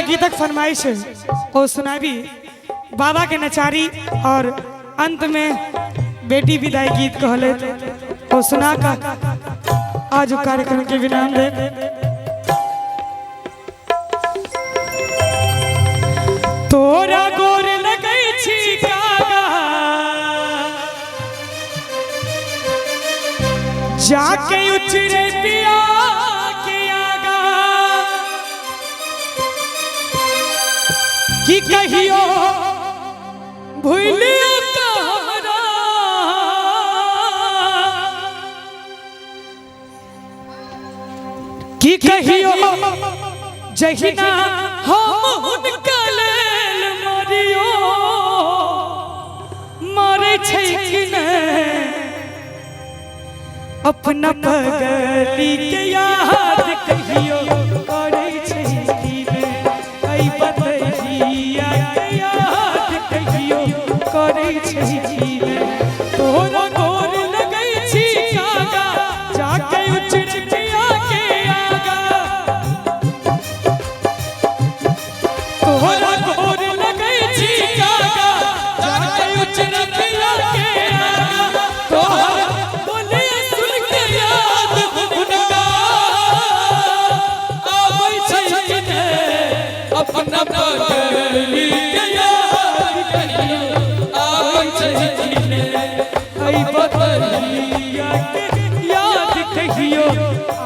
गीतक फरमाइश ओ सुनाबी बाबा के नचारी और अंत में बेटी विदाई गीत कहले ओ सुना का आज उ कार्यक्रम के विराम दे। तोरा गोर लगै छी कागा जाके उचरे पिया के आगा की कहियो भूलियो हमरा की कहियो जहिना हम हुनका लेल मरियो मरे छै कि नहि अपना पगली के याद कहियो करै छै कि नहि ऐ बतहिया के याद कहियो करै छै कि नहि तोरा गोर लगै छी कागा जाके उचड़ पिया के आगा तोहरा गोर लगै छी कागा जाके उचड़ पिया के आगा तोहर बोले सुन के याद हुनका आबै छै कि ने अपना पगली के याद कहियो आबै छै कि ने ऐ बतहिया के याद कहियो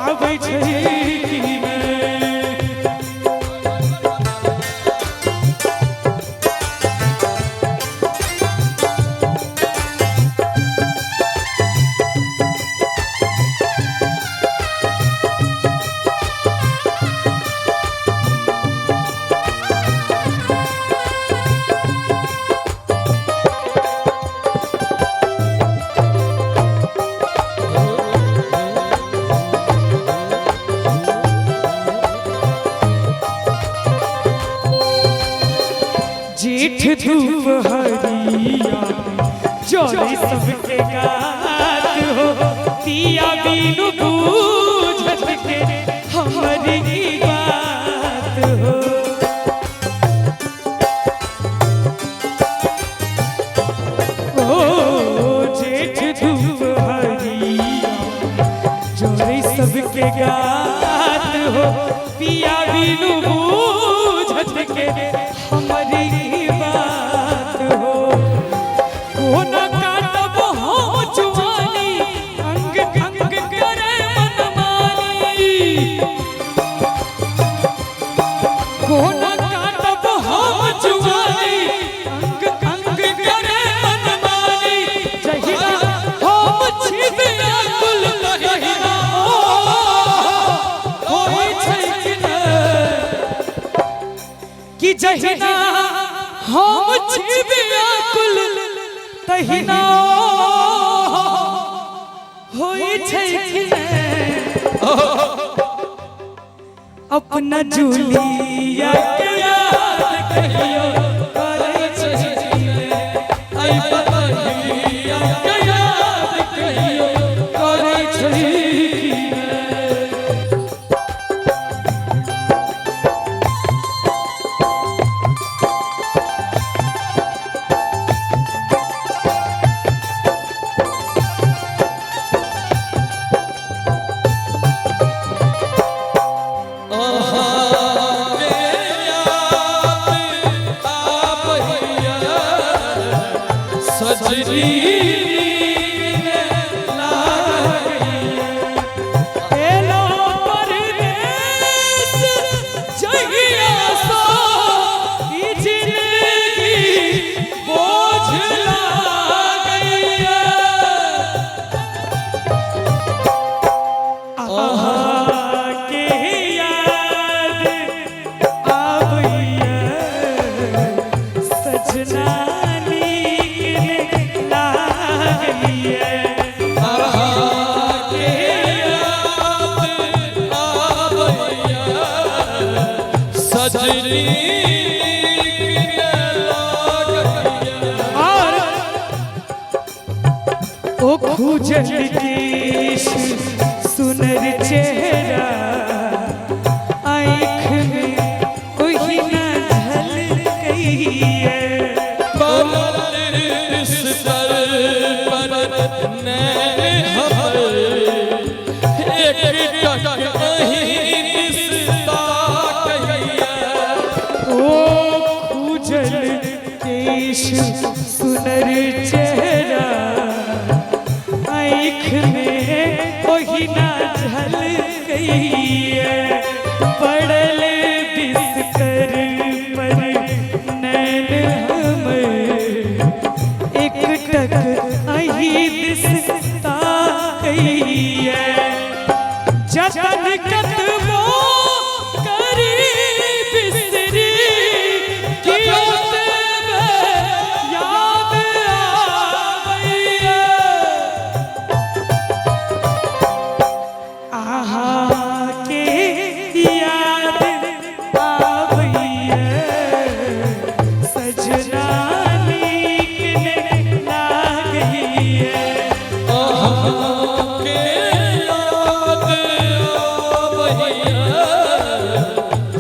आबै छै कि ने। जेठ धूप हरिया जोड़ी सबके गात हो पिया बिनु बूझत के हमारी ई बात हो। ओ जेठ धूप हरिया जोड़ी सबके गात हो पिया बिनु बूझत के हमारी ई बात हो। कोना काटब हम जुआनी अंग अंग करे मनमानी कोना काटब हम जुआनी अंग अंग करे मनमानी जहिना हम छी व्याकुल तहिना ओ होई छै कि ने कि जहिना हम छी व्याकुल तहिना होई छै कि ने अपना जुलिया के याद कहियो करै छै कि ने ऐ बतहिया के याद कहियो करै छै कि ने। अहाँके याद आबैया सजनी नीक लागैया। एलो परदेस जहिया सो ई जिंदगी बोझ लागैया। अहाँके याद आबैया सजना नीक लागैया। अहाँके याद आबैया सजनी नीक लागैया। और ओ खूजल केश सुनर चेहरा आँख में ओहिना पलल बिस्तर पर नैन हमर एक टक अहीं दिस ताकैया। ओ खूजल केश सुनर चेहरा आँख में ओहिना झलकैया। पड़ल बिस्तर पर नैन हमर एक टक अहीं दिस ताकैया। जतन कतबो करी बिसरी कियो तेरे याद आबैया। आहा के याद आबैया सजना नीक ने लागैया। अहाँके याद आबैया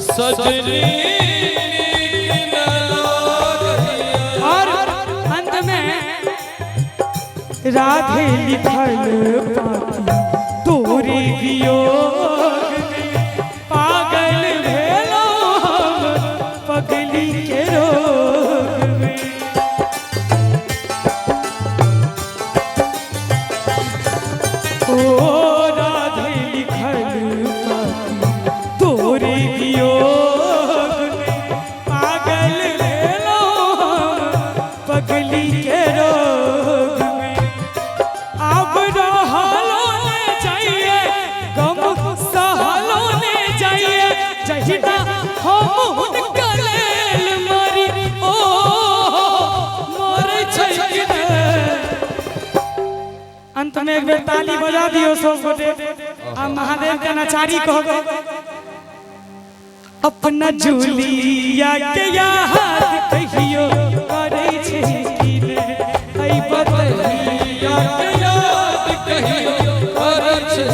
सजनी नीक न लागैया। और अंत में राधे लिखल पाती तोरे वियोग में पागल भेलो हम पगली के रोग में। ओ राधे लिखल पाती तोरे वियोग में पागल भेलो हम पगली के रोग में। अब रहलो ने जाइए गम सहलो ने जाइए जहिना हम हुनका लेल मरी ओ मरै छै कि ने। अंत में एक बेर ताली बजा दियो सब गोटे आ महादेव के नचारी कहबो। अपना जुलिया के याद कहियो करै छै कि ने ऐ बतहिया के याद कहियो करै छै